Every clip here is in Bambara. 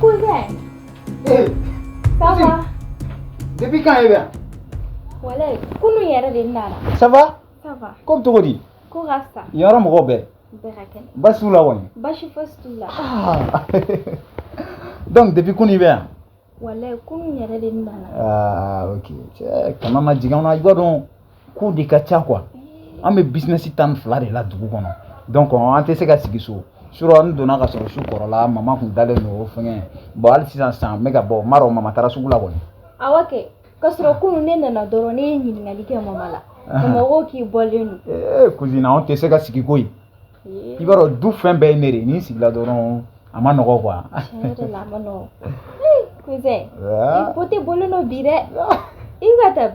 Cousin. Eh, Ça va? Depuis quand e bɛ yan? Walayi, kunun yɛrɛ de nana. Ça va? Ça va. Ko bɛ cogo di? Ko ka fisa. Yen yɔrɔ mɔgɔw bɛɛ? Bɛɛ ka kɛnɛ. Baasi t'u la kɔni? Baasi fosi t'u la. Ah. Donc depuis kunun i bɛ yan? Walayi, kunun yɛrɛ de nana. Ah, ok. Cɛ, kana na jigin anw na, i b'a dɔn ko de ka ca quoi. An bɛ business 12 de la dugu kɔnɔ. Donc an tɛ se ka sigi so. Surɔ n donna ka sɔrɔ su kɔrɔla, mama kun dalen don o fɛngɛ. Bon hali sisan sisan n bɛ ka bɔ, n m'a dɔn mama taara sugu la kɔni. Awɔ kɛ. K'a sɔrɔ kunun ne nana dɔrɔn ne ye ɲininkali kɛ mama la. Mama ko k'i bɔlen don. Eh, cousine, anw tɛ se ka sigi koyi. I b'a dɔn du fɛn bɛɛ ye ne de ye. Ni n sigila dɔrɔn a ma nɔgɔ quoi. Tiɲɛ yɛrɛ la a ma nɔgɔ. Ee cousin, i beauté bɔlen don bi dɛ. I ka taa.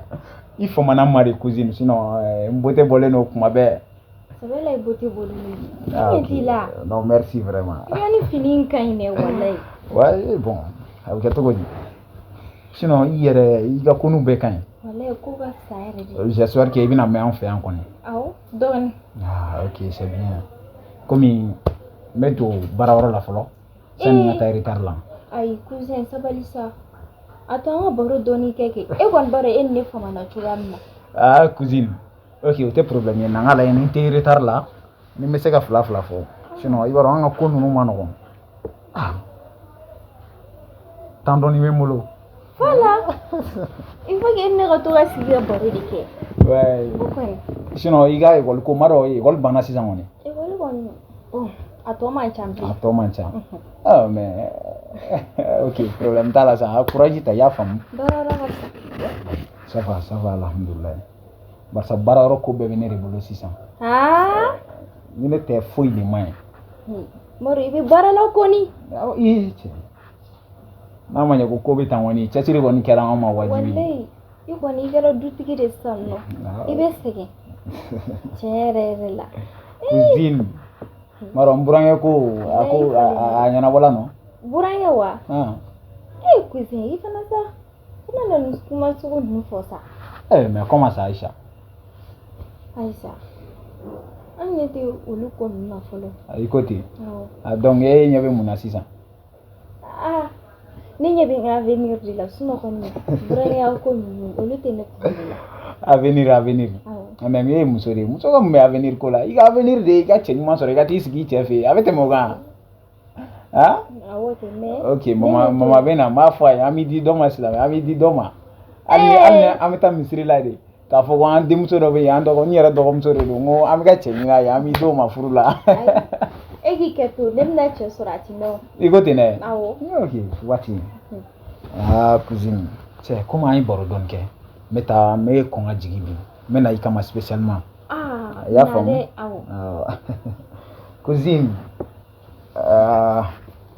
I famana n ma de cousine, sinon n beauté bɔlen don kuma bɛɛ. Sɛbɛ la i beauté bɔlen don bi. Ah, Ɲɛ ok. t'i la. Non, merci vraiment. I ka ni fini in ka ɲi dɛ walayi. Ouais, bon, a bɛ kɛ cogo di? Sinon i yɛrɛ i ka ko n'u bɛɛ ka ɲi. Walayi ko ka fisa yɛrɛ de. J'espère que i bɛna mɛn an fɛ yan kɔni. Awɔ dɔɔni. Ah, ok, c'est bien. Komi n bɛ don baarayɔrɔ la fɔlɔ. Sani n ka taa retard la. Ayi cousin sabali sa. A to an ka baro dɔɔni kɛ kɛ. E kɔni b'a dɔn e ni ne famana cogoya min na. Ah, cousine. Ok, o tɛ problème ye. Na n ka lajɛ ni n tɛ retard la, ni n bɛ se ka fila fila fɔ. Sinon i b'a dɔn an ka ko ninnu ma nɔgɔn. Ah. Temps dɔɔni bɛ n bolo. Voilà. Il faut que e ni ne ka to ka sigi ka baro de kɛ. Ouais. O kɔni. Sinon i ka école ko n m'a dɔn école banna sisan kɔni. École kɔni. Oh, a tɔ man ca bilen. A tɔ man ca. Ah, mais ok, problème t'a la sa. Courage ta, i y'a faamu. Baara yɔrɔ ka fisa. Ça va, ça va, alhamdulilayi. Barisa baara yɔrɔ ko bɛɛ bɛ ne de bolo sisan. Aa. Ni ne tɛ foyi de man ɲi. Moro i bɛ baara la kɔni. Awɔ, ee cɛ. N'a ma ɲɛ ko ko bɛ tan kɔni, cɛsiri kɔni kɛra anw ma wajibi ye. Walayi i kɔni i kɛra dutigi de sisan nɔ. I bɛ sɛgɛn. Tiɲɛ yɛrɛ yɛrɛ la. Cousine. M'a dɔn n burankɛ ko a ko a ɲɛnabɔla nɔ. Burankɛ wa? Ah. Eh cousin i fana sa. I nana nin kuma sugu ninnu fɔ sa. Eh mais comment ça Aïcha? Aïcha. An ɲɛ tɛ olu ko ninnu na fɔlɔ. I ko ten. Awɔ. Ah donc e ɲɛ bɛ mun na sisan? Ah ne ɲɛ bɛ n ka avenir de la sinon kɔni burankɛya ko ninnu olu tɛ ne kunkolo la. Avenir, avenir. Awɔ. Mais e ye muso de ye. Muso ka mun bɛ avenir ko la? I ka avenir de ye i ka cɛ ɲuman sɔrɔ i ka t'i sigi i cɛ fɛ yen. A bɛ tɛmɛ o kan. Ah? Awɔ ten mais. Ok, mama mama bɛ na n b'a fɔ a ye an b'i di dɔ ma silamɛ an b'i di dɔ ma. Hali ni hali ni an bɛ taa misiri la de k'a fɔ ko an denmuso dɔ bɛ yen an dɔgɔ n yɛrɛ dɔgɔmuso de don n ko an bɛ ka cɛ ɲini a ye an b'i d'o ma furu la. E k'i kɛ to ne bɛna cɛ sɔrɔ a ti mɛn o. I ko ten dɛ. Awɔ. Ok, waati. Ah cousine, cɛ komi an ye baro dɔɔni kɛ n bɛ taa n bɛ kɔn ka jigin bi n bɛ na i kama spécialement. Ah. I y'a faamu? Na dɛ, awɔ. Awɔ. Cousine,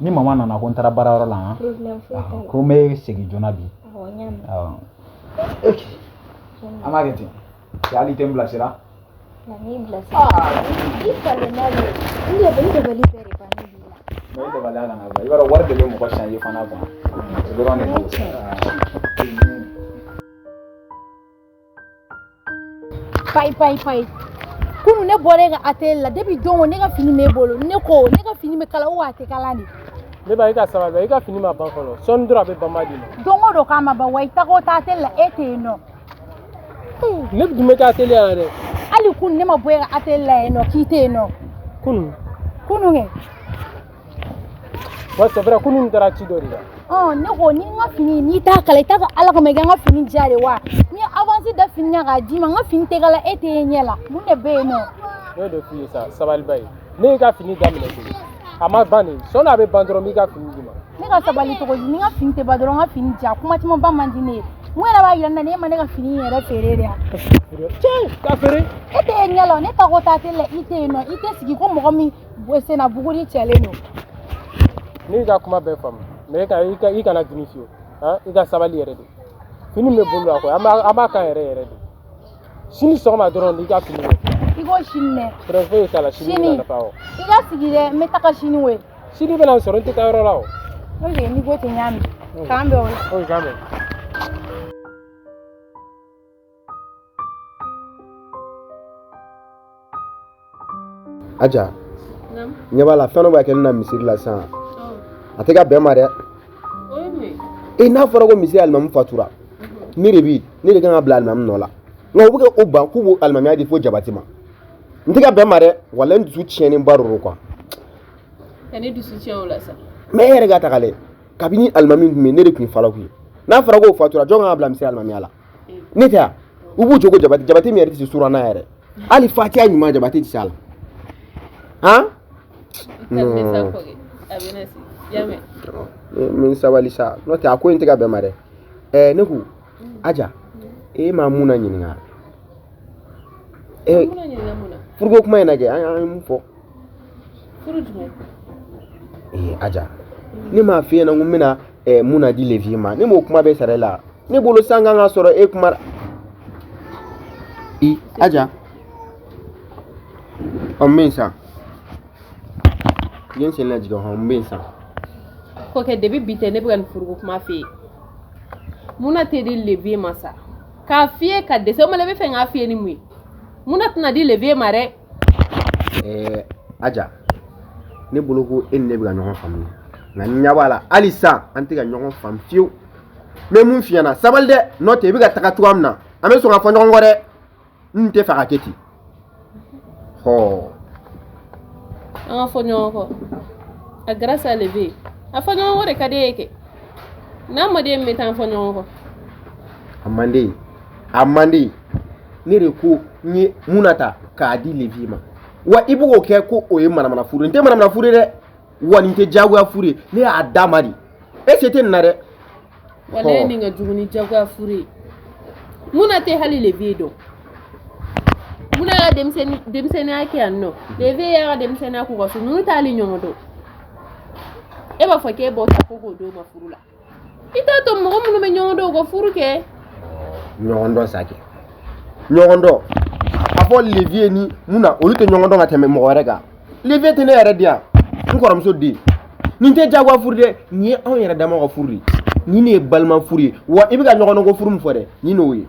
ni mama nana ko n taara baarayɔrɔ la han. Problème foyi t'a la. Ko n bɛ segin joona bi. Awɔ n y'a mɛn. Awɔ. Ok. An b'a kɛ ten. Cɛ hali i tɛ n bilasira. Na n y'i bilasira. I falenna de. N yɛrɛ n dabali bɛɛ de bannen b'i la. Mais i dabali a kana ban. I b'a dɔn wari de bɛ mɔgɔ changer fana quoi. O dɔrɔn de don. Payi payi payi. Kunu ne bɔra e ka atelier la depuis don o ne ka fini m'e bolo ne ko ne ka fini bɛ kala ou a tɛ kala de. Ne ba i ka sabali i ka fini ma ban fɔlɔ sɔɔni dɔrɔn a bɛ ban ma d'i ma. Don o don k'a ma ban wa i taga o taa atelier la e tɛ yen nɔ. Ne dun bɛ taa atelier la dɛ. Hali kunu ne ma bɔ e ka atelier la yen nɔ k'i tɛ yen nɔ. Kunu. Kunu kɛ. Wa c'est vrai kunu n taara ci dɔ de la. Ɔn ne ko ni n ka fini n'i t'a kala i t'a kɛ Ala kama i ka n ka fini diya de wa n'i ye avance da fini kan k'a d'i ma n ka fini tɛ kala e tɛ ye ɲɛ la mun de bɛ yen nɔ. Ne y'o de f'i ye sa sabaliba ye ne y'i ka fini daminɛ koyi a ma ban de sɔɔni a bɛ ban dɔrɔn n b'i ka fini d'i ma. Ne ka sabali cogo di ni n ka fini tɛ ban dɔrɔn n ka fini diya kuma camanba man di ne ye mun yɛrɛ b'a yira ne na ne ma ne ka fini yɛrɛ feere de yan. Cɛ ka feere. E tɛ ye ɲɛ la ne ta ko taa tɛ la i tɛ yen nɔ i tɛ sigi ko mɔgɔ min senna buguri cɛlen don. Ne y'i ka kuma bɛɛ faamu mais i kana dimi fiyewu han i ka sabali yɛrɛ de fini bɛ bolo la koyi an b'a kan yɛrɛ yɛrɛ de sini sɔgɔma dɔrɔn i ka fini bɛ. I ko sini dɛ. Problème foyi t'a la sini bɛna nafa o. I ka sigi dɛ n bɛ taga sini koyi. Sini bɛna n sɔrɔ n tɛ taa yɔrɔ la o. Ok n'i ko ten n y'a mɛn k'an bɛn o la. Ok k'an bɛn. Aja ɲɛ b'a la fɛn dɔ b'a kɛ ne na misiri la sisan a tɛ ka bɛn ma dɛ. E n'a fɔra ko misiri alimamu fatura, ne de bi ne de kan ka bila alimamu nɔ la, nka u bɛ ka o ban k'u b'o alimamiya di fo Jabati ma. N tɛ ka bɛn ma dɛ, walayi n dusu tiɲɛnen ba de don quoi. Ka ne dusu tiɲɛ o la sa. Mais e yɛrɛ ka taga lɛ, kabini alimami tun bɛ yen, ne de tun ye falaku ye. N'a fɔra k'o fatura, jɔn kan ka bila misiri alimamiya la? Ne tɛ yan? U b'u jɔ ko Jabati, Jabati min yɛrɛ tɛ se surana yɛrɛ, hali fatiya ɲuman Jabati tɛ se a la han. Non. A bɛna se y'a mɛn. N bɛ sabali sa, n'o tɛ a ko in tɛ ka bɛn ma dɛ. Ɛɛ, ne ko Aja, e ma mun na ɲininka? Mun na ɲininka mun na? Furuko kuma in na kɛ, an ye mun fɔ? Furu jumɛn? Ee Aja, ne m'a f'i ɲɛna ko n bɛna mun na di Levi ma? Ne m'o kuma bɛɛ sara e la. Ne bolo san kan ka sɔrɔ e kuma i Aja. Ɔ, n bɛ yen sa, n ye n sen lajigin. Hɔn, n bɛ yen sa. Kɔkɛ, depuis bi tɛ ne bɛ ka nin furuko kuma f'e ye. Mun na tɛ di Levi ma sa? K'a f'i ye ka dɛsɛ, o ma, ne bɛ fɛ k'a f'i ye ni mun ye? Mun na tɛna di Levi ma dɛ? Ɛɛ Aja, ne bolo ko e ni ne bɛ ka ɲɔgɔn faamu, nka n ɲɛ b'a la hali sisan an tɛ ka ɲɔgɔn faamu fiyewu. N bɛ mun f'i ɲɛna, sabali dɛ, n'o tɛ i bɛ ka taga cogoya min na, an bɛ sɔn ka fɔ ɲɔgɔn kɔ dɛ. N tɛ fɛ ka kɛ ten hɔ. An ka fɔ ɲɔgɔn kɔ a grâce à Levi, a fɔ ɲɔgɔn kɔ de ka di e ye kɛ. N'a ma den bɛ taa an fɔ ɲɔgɔn kɔ. A man di ye, a man di ye. Ne de ko n ye mun na ta k'a di Levi ma, wa i bɛ k'o kɛ ko o ye manamana furu ye. N tɛ manamana furu ye dɛ, wa nin tɛ diyagoya furu ye. Ne y'a d'a ma de, e se tɛ nin na dɛ. Walayi, nin ka jugu ni jagoya furu ye. Mun na tɛ hali Levi dɔn? Mun na y'a denmisɛnninya kɛ yan nɔ? Levi y'a ka denmisɛnninya k'u ka so, ninnu t'ale ɲɔgɔn dɔn. E b'a fɔ k'e b'o ta ko k'o d'o ma furu la, i t'a to mɔgɔ minnu bɛ ɲɔgɔn dɔn u ka furu kɛ. Ɲɔgɔn dɔn sa kɛ, ɲɔgɔn dɔn. A fɔ Levi ni mun na olu tɛ ɲɔgɔn dɔn ka tɛmɛ mɔgɔ wɛrɛ kan? Levi tɛ ne yɛrɛ di yan, n kɔrɔmuso den. Nin tɛ jagoya furu dɛ, nin ye anw yɛrɛ dama ka furu de. Nin de ye balima furu ye. Wa i bɛ ka ɲɔgɔn dɔn ko furu min fɔ dɛ, nin n'o ye.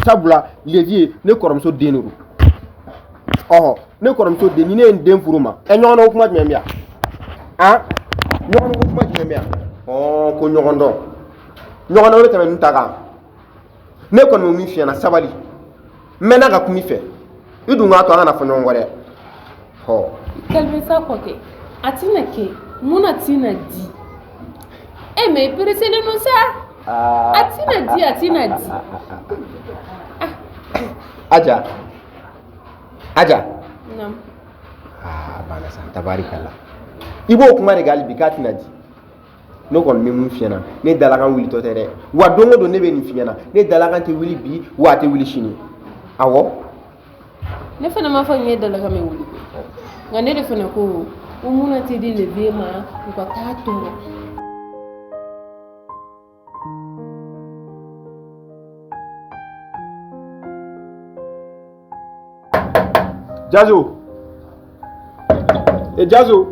Sabula Levi ne kɔrɔmuso den de don. Ɔhɔ, ne kɔrɔmuso den ni ne ye n den furu ma, ɛ, ɲɔgɔn dɔn ko kuma jumɛn bɛ yan? Han, ɲɔgɔn dɔn ko kuma jumɛn bɛ yan? Ɔɔ, ko ɲɔgɔn dɔn, ɲɔgɔn dɔn bɛ tɛmɛ ninnu ta kan. Ne kɔni bɛ min f'i ɲɛna, sabali, n mɛnna ka kuma i fɛ, i dun k'a to an kana fɔ ɲɔgɔn kɔ dɛ. Hɔ. Calme sa kɔkɛ, a tɛna kɛ. Mun na tɛna di e? Mais i pereselen don sa. A tɛna di, a tɛna di. Aja, Aja. Naam. Aa, banna sa, tabarikala. I b'o kuma de kɛ hali bi k'a tɛna di. Ne kɔni bɛ mun f'i ɲɛna, ne dalakan wulitɔ tɛ dɛ. Wa don o don ne bɛ nin f'i ɲɛna, ne dalakan tɛ wuli bi, wa a tɛ wuli sini. Awɔ. Ne fana m'a fɔ n ye dalakan bɛ wuli, nka ne de fana ko ko mun na tɛ di Levi ma, u ka taa tɔɔrɔ. Jazo, e Jazo.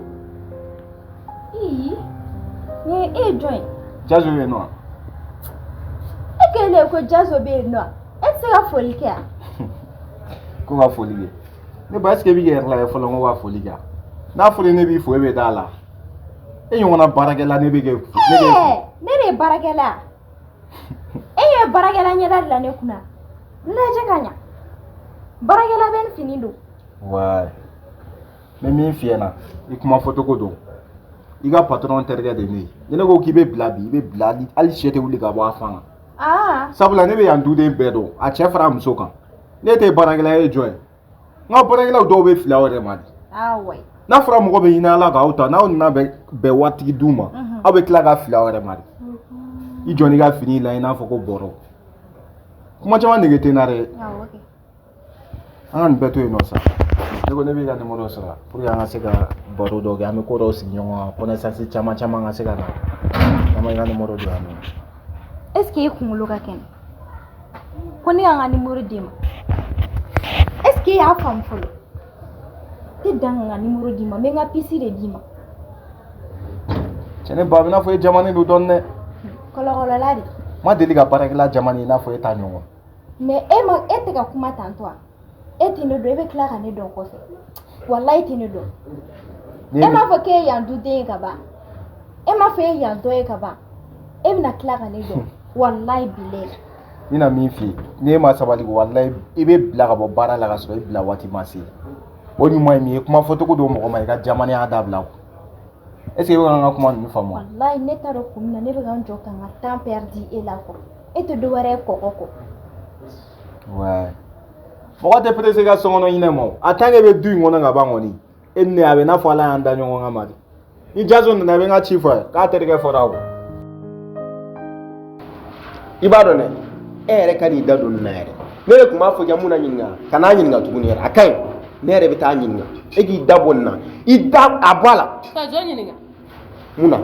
Ii, ni e ye jɔn ye? Jazo bɛ yen nɔ? E kɛlen ko Jazo bɛ yen nɔ, e tɛ se ka foli kɛ yan? Ko ka foli kɛ? Ne ba, est ce que i bɛ k'i yɛrɛ lajɛ fɔlɔ? N ko ka foli kɛ, n'a fɔra ne b'i fo, e bɛ da la. E ɲɔgɔnna baarakɛla, ne bɛ kɛ ne bɛ Ɛɛ, ne de ye baarakɛla e ye? Baarakɛla ɲɛda de la ne kunna. N lajɛ ka ɲa, baarakɛla bɛ nin fini don. Wayi, n bɛ min f'i ɲɛna, i kuma fɔcogo don. I ka patron terikɛ de ye ne ye. Ni ne ko k'i bɛ bila bi, i bɛ bila, hali sɛ tɛ wuli ka bɔ a fan kan. Sabula ne bɛ yan duden bɛɛ dɔn, a cɛ fara a muso kan. Ne tɛ baarakɛla ye, jɔn ye? N ka baarakɛlaw dɔw bɛ fili aw yɛrɛ ma de. Ah ouais. N'a fɔra mɔgɔ bɛ hinɛ ala k'aw ta, n'aw nana bɛn waritigi du ma, aw bɛ tila ka fili aw yɛrɛ ma de. I jɔ n'i ka fini la i n'a fɔ ko bɔrɔ. Kuma caman nege tɛ n na dɛ. Awɔ kɛ. An ka nin bɛɛ to yen nɔ sa. Ne ko ne b'i ka numéro sɔrɔ pour que an ka se ka baro dɔw kɛ, an bɛ ko dɔw sigi ɲɔgɔn kan, connaissance caman caman ka se ka na. An ma i ka numéro don yan nɔ. Est ce que e kunkolo ka kɛnɛ ko ne y'an ka numéro d'i ma? Est ce que e y'a faamu fɔlɔ? Tɛ dan ka n ka numéro d'i ma, n bɛ n ka puce de d'i ma. Cɛ, ne ba, a bɛ i n'a fɔ e jamanen don dɔɔni dɛ. Kɔlɔkɔlɔla de. N ma deli ka baarakɛla jamanen i n'a fɔ e ta ɲɔgɔn. Mais e ma, e tɛ ka kuma tantɔ wa? E tɛ ne dɔn, e bɛ tila ka ne dɔn kɔfɛ. Walayi, e tɛ ne dɔn. Ni E m'a fɔ k'e ye yan duden ye ka ban? E m'a fɔ e ye yan dɔ ye ka ban? E E bɛna tila ka ne dɔn. Walayi bilayi. N bɛna min f'i ye, n'e ma sabali, walayi i bɛ bila ka bɔ baara la ka sɔrɔ i bila waati ma se. O ɲuman ye min ye, kuma fɔcogo don mɔgɔ ma, i ka jamanenya dabila. Est ce que i bɛ ka n ka kuma ninnu faamu wa? Walayi ne t'a dɔn kun min na ne bɛ ka n jɔ ka n ka temps perdu e la quoi. E tɛ dɔ wɛrɛ ye kɔgɔ kɔ. Ouais. Mɔgɔ tɛ pressé ka sokɔnɔ ɲinɛ ma o. En tant que e bɛ du in kɔnɔ ka ban kɔni, e ni ne a bɛ n'a fɔ Ala y'an da ɲɔgɔn kama de. Ni Jaso nana, i bɛ n ka ci fɔ a ye k'a terikɛ fɔra o. I b'a dɔn dɛ, e yɛrɛ ka n'i da don nin na yɛrɛ. Ne de tun b'a fɔ i ka mun na ɲininka, ka n'a ɲininka tuguni yɛrɛ, a ka ɲi. Ne yɛrɛ bɛ taa ɲininka. E k'i da bɔ nin na, i da a bɔ a la. Ka jɔn ɲininka? Mun na?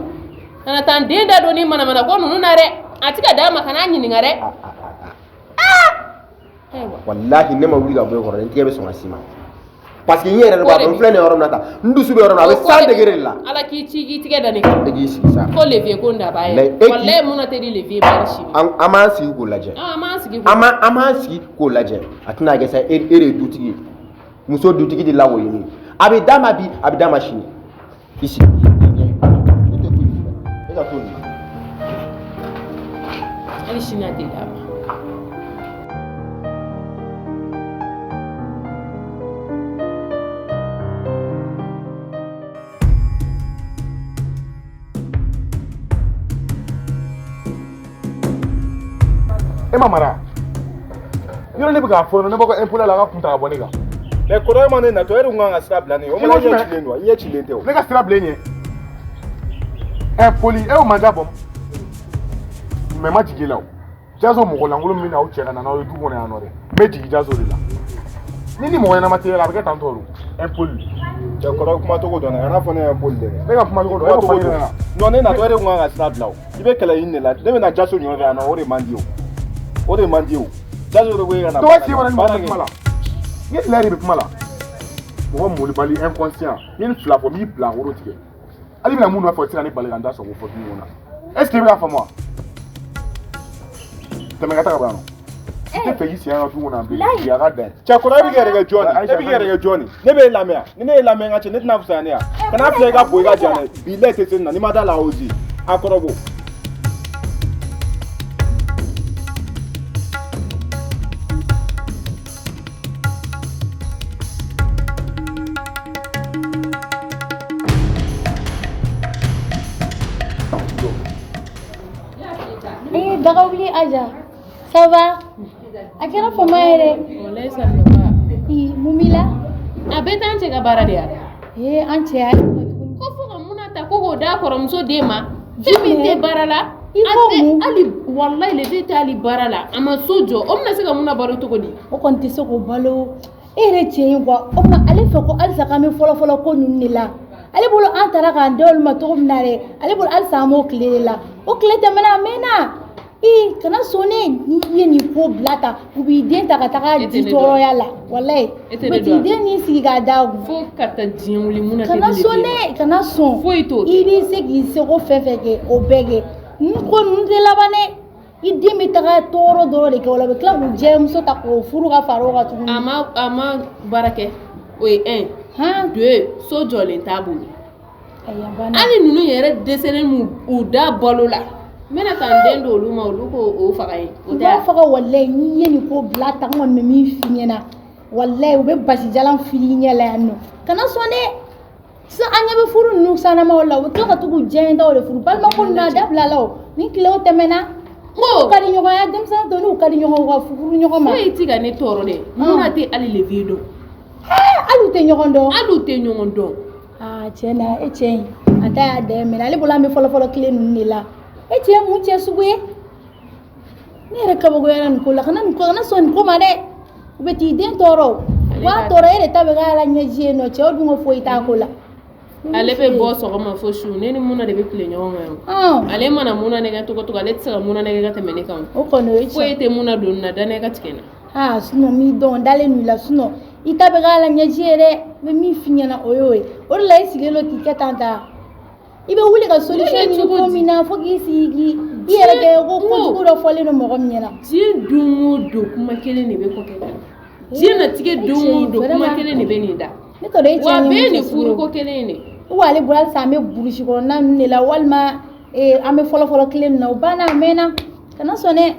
Kana taa n den da don ni manamana ko ninnu na dɛ. A ti ka d'a ma, kana ɲininka dɛ. Ayiwa. Walahi ne ma wuli ka bɔ e kɔrɔ, n tigɛ bɛ sɔn ka s'i ma. Parce que n yɛrɛ de b'a dɔn, n filɛ nin yɔrɔ min na tan, n dusu bɛ yɔrɔ min na, a bɛ 100 degré de la. Ala k'i ci k'i tigɛ da ne kan. E k'i sigi sa. Ko levier ko ndaba ye. Mais e k'i- Walayi mun na tɛ di levier ma hali sini. An b'an sigi k'o lajɛ. Ah, an b'an sigi k'o. An b'an sigi k'o lajɛ. A tɛna kɛ sa, e de ye dutigi ye. Muso dutigi de la o ɲini. A bɛ d'a ma bi, a bɛ d'a ma sini. I sigi. E tɛ foyi f'i ɲɛna. E ka to nin na. Hali sini a tɛ d'a ma. E ma mara yɔrɔ, ne bɛ k'a fɔ ne b'a ko impôt la ka kun ta ka bɔ ne kan. Mais kɔrɔ e ma ne natɔ, e de kun kan ka sira bila ne ye. O I ko mana ɲɛ jumɛn? Cilen don wa? I ɲɛ cilen tɛ o. Ne ka sira bila e ɲɛ impoli, e y'o manja bɔ mais ma jigin e la o. Jaso mɔgɔ lankolon min n'aw cɛ ka na n'aw ye du kɔnɔ yan nɔ dɛ, n bɛ jigin Jaso de la. Ni mɔgɔ ɲɛnama tɛ yɛlɛ, a bɛ kɛ tan tɔ o, impoli. Cɛ kɔrɔ, kuma cogo dɔn na, kana fɔ ne ye impoli dɛ. Ne ka kuma cogo dɔn, e ko fɔ ne ɲɛna. Non, ne natɔ, e de kun kan ka sira bila o. I bɛ kɛlɛ ɲini de la. Ne bɛna Jaso ɲɔgɔn fɛ yan nɔ, o de man di o. O de man di o. Jaso de ko e ka na. Tɔgɔ si mana ni mɔgɔ baara bɛ kɛ. kuma la, ni lɛ de bɛ kuma la, mɔgɔ molibali inconscient. Ni nin fila fɔ n b'i bila woro tigɛ. Hali bɛna mun nɔfɛ, o tɛ se ka ne bali ka n da sɔgɔ fɔ du kɔnɔ. Est ce que i bɛ k'a faamu wa? Tɛmɛ ka taa ka bɔ yan nɔ, n tɛ fɛ k'i sen ka du kɔnɔ yan bilen, bi a ka dan ye. Cɛ kɔrɔ, e bɛ k'i yɛrɛ kɛ jɔn Aïcha, ye? E bɛ k'i yɛrɛ kɛ jɔn ye? Ne bɛ e lamɛn yan. Ni ne ye lamɛn n ka cɛ, ne tɛna fisaya ne yan. Kana filɛ i ka bon i ka jan dɛ. Bi lɛ tɛ se nin na, n'i ma da la ozi. A kɔrɔ bɔ. Eh, daga wuli Aja. Ça va? A kɛra fama ye dɛ. Walayi ça ne va pas. Ii, mun b'i la? A bɛɛ t'an cɛ ka baara de ya. Eh, an cɛ y'a tuguni. Ko fo ka mun ta ko k'o d'a kɔrɔmuso den ma. Fɛn min tɛ baara la. I A ko tɛ mun? hali walayi levier tɛ hali baara la. A ma so jɔ. O bɛna se ka mun na balo cogo di? O kɔni tɛ se k'o balo. E yɛrɛ cɛ in quoi. O tuma ale fɛ ko halisa k'an bɛ fɔlɔ-fɔlɔ ko ninnu de la. Ale bolo an taara k'an da olu ma cogo min na dɛ. Ale bolo halisa an b'o tile de la. O tile tɛmɛna a mɛnna. Ii, kana sɔn ne n'i ye nin ko bila tan, u b'i den ta ka taga E tɛ di ne dɔn. tɔɔrɔya la. Walayi. E tɛ U ne bɛ t'i dɔn. den nin sigi k'a da kun. Fo ka taa diɲɛ wuli mun na tɛ Kana di sɔn levier ma. dɛ, kana sɔn. Foyi t'o kɛ. I b'i se k'i seko fɛn fɛn kɛ, o bɛɛ kɛ. Ninnu ko ninnu tɛ laban dɛ. I den bɛ taga tɔɔrɔ dɔrɔn de kɛ o la, u bɛ tila k'u jɛmuso ta k'o furu ka fara o kan tuguni. A ma baara kɛ. O ye un. Han? Deux, so jɔlen t'a bolo. Ayi, a banna. Hali ninnu yɛrɛ dɛsɛlen m'u u da balo la. N bɛna taa n den d'olu ma, olu k'o faga ye. O U tɛ b'a wa? fɔ ka walayi n'i ye nin ko bila tan, n kɔni bɛ min f'i ɲɛna, walayi u bɛ basijalan fili i ɲɛ la yan nɔ. Kana sɔn dɛ. Sisan an ɲɛ bɛ furu ninnu sanamaw la, u bɛ tila ka to k'u diyaɲɛtaw de furu. Balimako ninnu a dabila la o. Ni tilew tɛmɛna, N ko u ka di ɲɔgɔn ye, denmisɛnnin tɔ n'u ka di ɲɔgɔn ye, u ka furu ɲɔgɔn ma. Foyi ti ka ne tɔɔrɔ dɛ. Mun na tɛ hali levier dɔn. Hali u tɛ ɲɔgɔn dɔn. Hali u tɛ ɲɔgɔn dɔn. Aa, tiɲɛ na, e cɛ in a ta y'a dan ye mɛnɛ. Ale bolo an bɛ fɔlɔ-fɔlɔ tile ninnu de la. E cɛ ye mun cɛ sugu ye? Ne yɛrɛ kabakoyara nin ko la. Kana nin ko, kana sɔn nin ko ma dɛ. U bɛ t'i den tɔɔrɔ o. U b'a tɔɔrɔ, e de ta bɛ k'a la ɲɛji ye nɔ. Cɛw dun ko foyi t'a ko la. Ale bɛ bɔ sɔgɔma fo su, ne ni Muna de bɛ tile ɲɔgɔn kan yan. Ale mana Muna nɛgɛ cogo cogo, ale tɛ se ka Muna nɛgɛ ka tɛmɛ ne kan. O kɔni o ye Foyi tiɲɛ. tɛ Muna don na, danaya ka tigɛ n na. Aa, sinon m'i dɔn dalen don i la, sinon i ta bɛ k'a la ɲɛji ye dɛ. N bɛ min f'i ɲɛna o y'o ye. O de la i sigilen don k'i kɛ tan ta. I bɛ wuli ka solution Ne bɛ ɲini cogo ko di? min na fo k'i sigi k'i i yɛrɛ kɛ ko kojugu dɔ fɔlen don mɔgɔ min ɲɛna. Diɲɛ don o don kuma kelen de bɛ kɔkɛ da. Diɲɛnatigɛ don o don kuma kelen de bɛ nin da. Ne t'a dɔn e cɛ Wa ye bɛɛ mun ye nin cɛ sugu ye. furuko kelen in de. Ou ale bolo halisa an bɛ burusi kɔnɔna ninnu de la, walima Ee an bɛ fɔlɔfɔlɔ tile min na o banna a mɛnna. Kana sɔn dɛ. N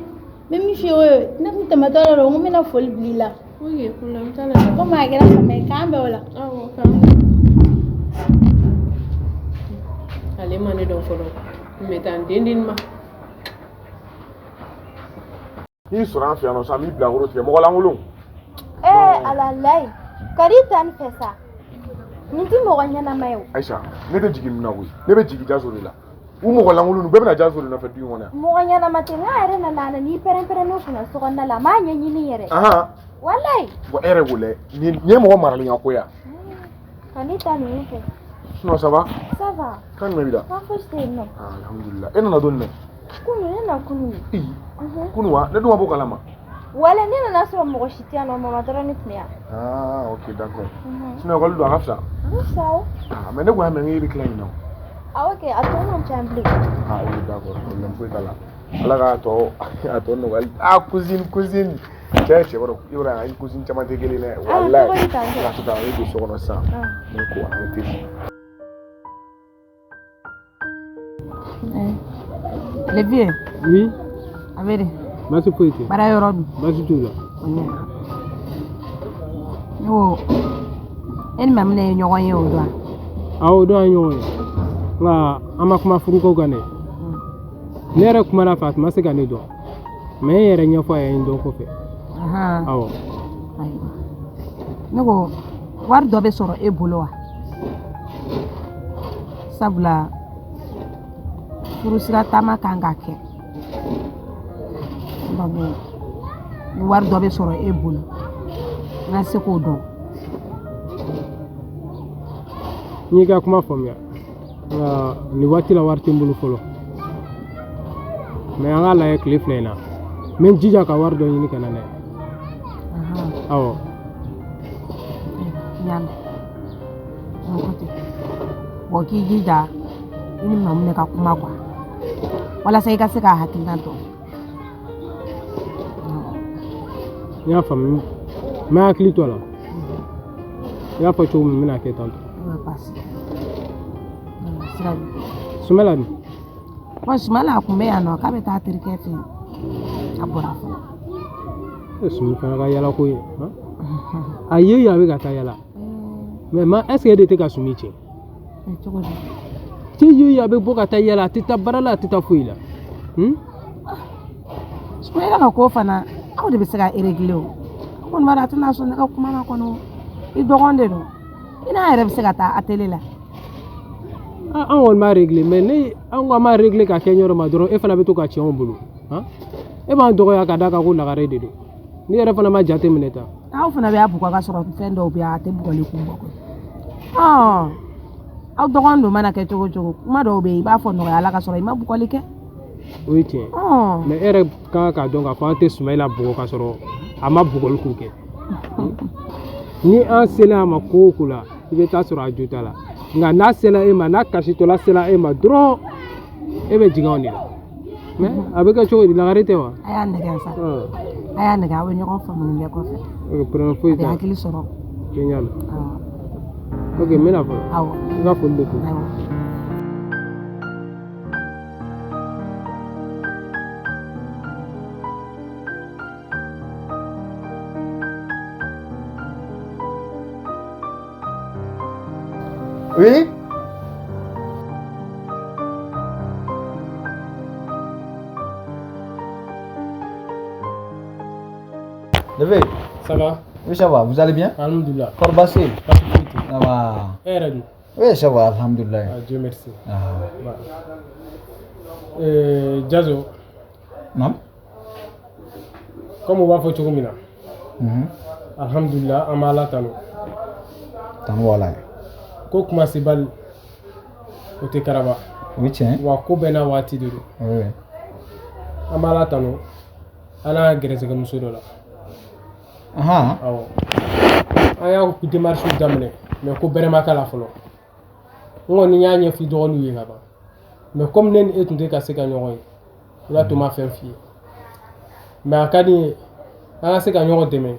bɛ min f'i ye o ye ne tun tɛmɛtɔ de don n ko n bɛna foli bila i la. Ok, problème t'a la. Komi a kɛra fama ye k'an bɛn o la. Awɔ, k'an bɛn. Ale ma ne dɔn fɔlɔ. N bɛ taa n den di nin ma. N'i sɔrɔ an fɛ yan nɔ sisan n b'i bila woro tigɛ mɔgɔ lankolon. Ee ala layi ka di ta nin fɛ sa nin ti mɔgɔ ɲɛnama ye o. Ayisa ne tɛ jigin ninnu na koyi ne bɛ jigin Jaso de la u mɔgɔ lankolon bɛɛ bɛna Jaso de nɔfɛ du in kɔnɔ yan. Mɔgɔ ɲɛnama tɛ n'a yɛrɛ nana a nana i pɛrɛn-pɛrɛn kunna so kɔnɔna la a m'a ɲɛɲini yɛrɛ. Walayi. Bon e yɛrɛ k'o lajɛ nin ye mɔgɔ maralen ka ko ye wa. Ka ne ta ninnu fɛ. Sinon ça va? Ça va. Kan jumɛn b'i la? Kan fosi tɛ yen nɔ. Ah alhamdulillah e nana don jumɛn? Kunu ne na kunu. Ee kunu wa ne dun ma bɔ kalama. Wala ne nana sɔrɔ mɔgɔ si tɛ yan nɔ mama dɔrɔn ne tun bɛ yan. Ah ok d'accord. Sinon ekɔli don a ka fisa. A ka fisa o. Ah mais ne kun y'a mɛn k'e bɛ tila ɲinan o. Ah ok a tɔ man ca bilen. Ah oui d'accord problème foyi t'a la. Ala k'a tɔ nɔgɔya. Ah cousine cousine. Cɛ cɛ b'a dɔn i b'a dɔn an cousine caman tɛ kelen dɛ. Walayi. Ah tɔgɔ ye tan Sisan an bɛ don so kɔnɔ sisan. Ne ko an bɛ teli. Le vieux. Oui. A bɛ di. Baasi foyi tɛ. Baara yɔrɔ dun. Baasi t'u la. O ɲɛna. Ne ko e ni Maminɛ ye ɲɔgɔn ye o don wa? Awɔ o don an ye ɲɔgɔn ye nka an ma kuma furuko kan dɛ. Ne yɛrɛ kumana a fɛ a tun ma se ka ne dɔn mais n yɛrɛ ɲɛfɔ a ye n dɔn kɔfɛ. Awɔ. Ayiwa. Ne ko wari dɔ bɛ sɔrɔ e bolo wa? Sabula furusira taama kan ka kɛ. Donc ni wari dɔ bɛ sɔrɔ e bolo n ka se k'o dɔn. N y'i ka kuma faamuya nka nin waati la wari tɛ n bolo fɔlɔ mais an k'a lajɛ tile fila in na n bɛ n jija ka wari dɔ ɲini ka na n'a ye. Awɔ. N y'a mɛn. N ko ten. Bon k'i jija i ni Maminɛ ka kuma quoi walasa i ka se k'a hakilina dɔn. N y'a faamu n bɛ hakili to a la i y'a fɔ cogo min n bɛna kɛ tan tɔ. Baasi sira bɛ. Sumala dun? Bon Sumala a kun bɛ yan nɔ k'a bɛ taa terikɛ fɛ yen a bɔra fɔlɔ. E Sumi fana ka yala ko ye a ye yen a bɛ ka taa yala mais ma est ce que e de tɛ ka Sumi tiɲɛ? Cogo di? Cɛ ye yen a bɛ bɔ ka taa yala a tɛ taa baara la a tɛ taa foyi la. Sumayila ka ko fana aw de bɛ se ka régler o. Aw kɔni b'a dɔn a tɛna sɔn ne ka kuma ma kɔnɔ i dɔgɔnin de don i n'a yɛrɛ bɛ se ka taa atelier la. An kɔni b'a régler mais ne an ko an b'a régler ka kɛ yɔrɔ ma dɔrɔn e fana bɛ to ka tiɲɛ anw bolo e b'an dɔgɔya ka d'a kan ko lagare de don ne yɛrɛ fana ma jate minɛ tan. Aw fana bɛ a bugɔ ka sɔrɔ fɛn dɔw bɛ yen a tɛ bugɔli kun bɔ koyi. Aw dɔgɔnin don mana kɛ cogo o cogo kuma dɔw bɛ yen i b'a fɔ nɔgɔya la ka sɔrɔ i ma bugɔli kɛ. O ye tiɲɛ mais e yɛrɛ kan k'a dɔn k'a fɔ an tɛ Sumayila bugɔ ka sɔrɔ a ma bugɔli ko kɛ. Ni an sela a ma ko o ko la i bɛ taa sɔrɔ a jo t'a la nka n'a sela e ma n'a kasitɔla sela e ma dɔrɔn e bɛ jigin anw de la mais a bɛ kɛ cogo di lagare tɛ wa. A y'a nɛgɛ sa a y'a nɛgɛ aw bɛ ɲɔgɔn faamu nin bɛɛ kɔfɛ. Ok problème foyi t'a la. A bɛ hakili sɔrɔ. N y'a mɛn. Ok n bɛna fɔlɔ. Awɔ. I ka foli de to. Awɔ. Oui? Levé. Ça va? Oui, ça va. Vous allez bien? Alhamdulillah. Kɔri baasi? Baasi foyi tɛ. Ça va. E yɛrɛ dun? Oui, ça va, alhamdulillah. Ah, Dieu merci. Ah. Jazo. Non? Comme u b'a fɔ cogo min na. Alhamdulillah, an b'Ala tanu. Tanu walayi. Ko kumasebali o tɛ karaba. O ye tiɲɛ. Wa ko bɛɛ n'a waati de don. Oui. An b'Ala tanu. Ala y'a gɛrɛsɛgɛ muso dɔ la. Awɔ. An y'a démarche daminɛ mais ko bɛrɛ ma k'a la fɔlɔ. N kɔni y'a ɲɛfɔ i dɔgɔninw ye ka ban. Mais comme ne ni e tun tɛ ka se ka ɲɔgɔn ye, o y'a to n ma fɛn f'i ye. Mais a ka di n ye an ka se ka ɲɔgɔn dɛmɛ.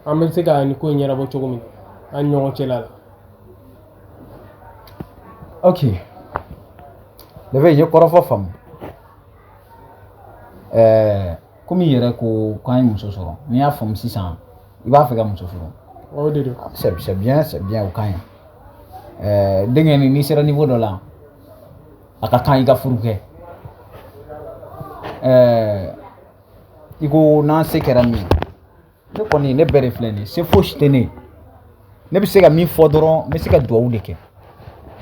An bɛ se ka nin ko in ɲɛnabɔ cogo min na an ni ɲɔgɔn cɛla la. Ok. Le vieux, n ye kɔrɔfɔ faamu. Ɛɛ, komi i yɛrɛ ko k'an ye muso sɔrɔ, n'i y'a faamu sisan, i b'a fɛ ka muso furu. O de don. C'est bien, c'est bien, o ka ɲi. Ɛɛ, denkɛ nin, n'i sera niveau dɔ la, a ka kan i ka furu kɛ. Ɛɛ, i ko n'an se kɛra min ye, ne kɔni, ne bɛɛ de filɛ nin ye, se fosi tɛ ne ye. Ne bɛ se ka min fɔ dɔrɔn, n bɛ se ka dugawu de kɛ.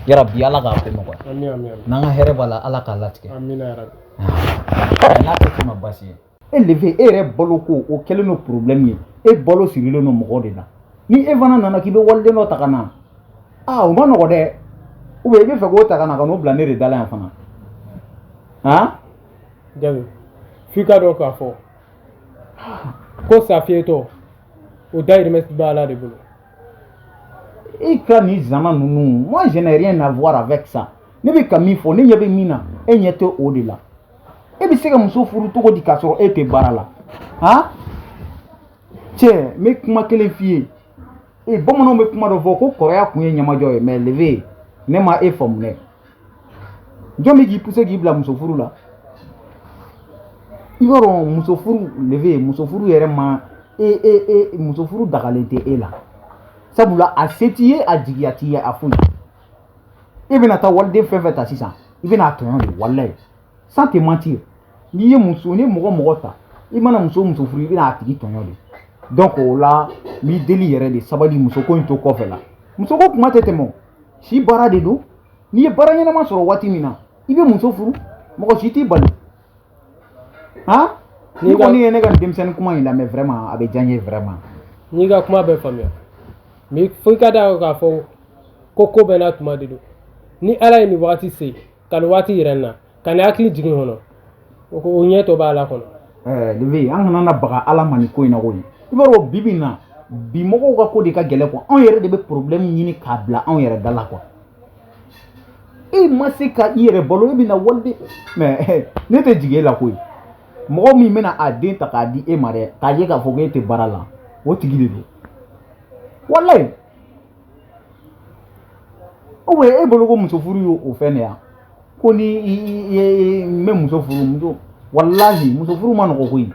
Yarabi, Ala k'a bɛɛ nɔgɔya. Ami, ami, ami. N'an ka hɛrɛ b'a la, Ala k'a latigɛ. Amina yarabi. N'a tɛ k'i ma baasi ye. E le vieux, e yɛrɛ balo ko o kɛlen don problème ye. E balo sirilen don mɔgɔw de la. Ni e fana nana k'i bɛ waliden dɔ ta ka na, aa, o ma nɔgɔ dɛ. Ou bien i bɛ fɛ k'o ta ka na ka n'o bila ne de da la yan fana, han? Jabi, f'i ka dɔn k'a fɔ ko safiyetɔ o dahirimɛ b'a la de bolo. E ka nin zana ninnu, moi je n'ai rien à voir avec ça. Ne bɛ ka min fɔ, ne ɲɛ bɛ min na, e ɲɛ tɛ o de la. E bɛ se ka muso furu cogo di k'a sɔrɔ e tɛ baara la, han? Cɛ, n bɛ kuma kelen f'i ye. E, bamananw bɛ kuma dɔ fɔ ko kɔrɔya kun ye ɲamajɔ ye. Mais le vieux, ne ma e faamu dɛ. Jɔn bɛ k'i pousser k'i bila muso furu la? I b'a dɔn, muso furu, le vieux, muso furu yɛrɛ ma e e e muso furu dagalen tɛ e la, sabula a se t'i ye, a jigiya t'i ye, a foyi. E bɛna taa waliden fɛn fɛn ta sisan, i bɛna a tɔɲɔ de. Walayi, sans te mentir, n'i ye muso ni mɔgɔ mɔgɔ ta, i mana muso muso furu, i bɛna a tigi tɔɲɔ de. Donc o la, n b'i deli yɛrɛ de, sabali, muso ko in to kɔfɛ la. Muso ko kuma tɛ tɛmɛ o si, baara de don. N'i ye baara ɲɛnama sɔrɔ waati min na, i bɛ muso furu, mɔgɔ si t'i bali, han. Ni kɔni ye ne ka nin denmisɛnnin kuma in lamɛn, vraiment, a bɛ diya n ye vraiment. N'i ka kuma bɛɛ faamuya, mais fo i ka da k'a fɔ ko ko bɛɛ n'a tuma de don. Ni Ala ye nin wagati se ka nin waati yɛrɛ n na ka nin hakili jigin kɔnɔ, o ɲɛ tɔ b'a la kɔnɔ. Ɛɛ, le vieux, an kana na baga Ala ma nin ko in na koyi. I b'a dɔn, bi bi in na, bi mɔgɔw ka ko de ka gɛlɛn quoi. Anw yɛrɛ de bɛ problème ɲini k'a bila anw yɛrɛ da la quoi. E ma se ka i yɛrɛ balo, e bɛna waliden. Mais ne tɛ jigin e la koyi. Mɔgɔ min bɛna a den ta k'a di e ma dɛ, k'a ye k'a fɔ k'e tɛ baara la, o tigi de don, walayi. Ou bien e bolo ko muso furu ye o fɛn de ya, ko ni i ye n bɛ muso furu, muso, walahi, muso furu ma nɔgɔ koyi.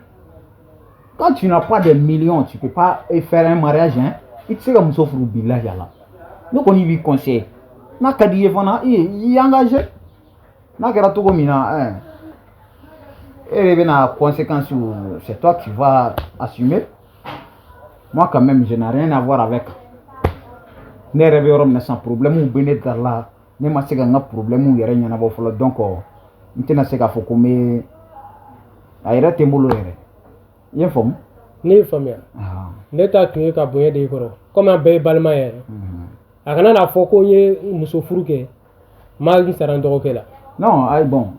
Quand tu n'as pas des millions, tu peux pas faire un mariage, hein. I tɛ se ka muso furu, bilahi. Ala, ne kɔni b'i conseiller, n'a ka di i ye fana, i i engagé. N'a kɛra cogo min na, hein, e de bɛna conséquence, c'est toi qui vas assumer. Moi quand même, je n'ai rien à voir avec. Ne yɛrɛ bɛ yɔrɔ min na sisan, problème bɛ ne da la. Ne ma se ka n ka problème yɛrɛ ɲɛnabɔ fɔlɔ. Donc n tɛna se k'a fɔ ko n bɛ a yɛrɛ tɛ n bolo yɛrɛ. I ye faamu? Ne ye faamuya. Ne ta tun ye ka bonya de i kɔrɔ, komi an bɛɛ ye balima yɛrɛ. A kana n'a fɔ ko n ye muso furu kɛ, n ma n sara n dɔgɔkɛ la. Non, ayi, bon,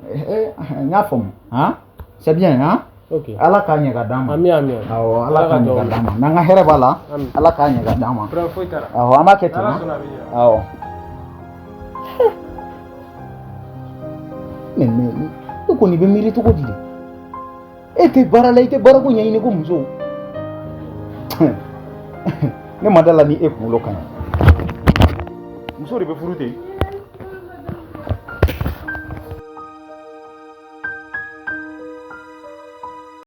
n y'a faamu, han, c'est bien, han. Ok. Ala k'a ɲɛ ka d'an ma. Ami, ami. Awɔ, Ala k'a ɲɛ ka d'an ma. N'an ka hɛrɛ b'a la, Ala k'a ɲɛ ka d'an ma. Problème foyi t'a la. Awɔ, an b'a kɛ ten. Ala Han. sɔnna, a bɛ ɲɛ. Awɔ. Mais e kɔni bɛ miiri cogo di de? E tɛ baara la, i tɛ baarako ɲɛɲini ko muso. Ne ma da la ni e kunkolo ka ɲi. Muso de bɛ furu ten.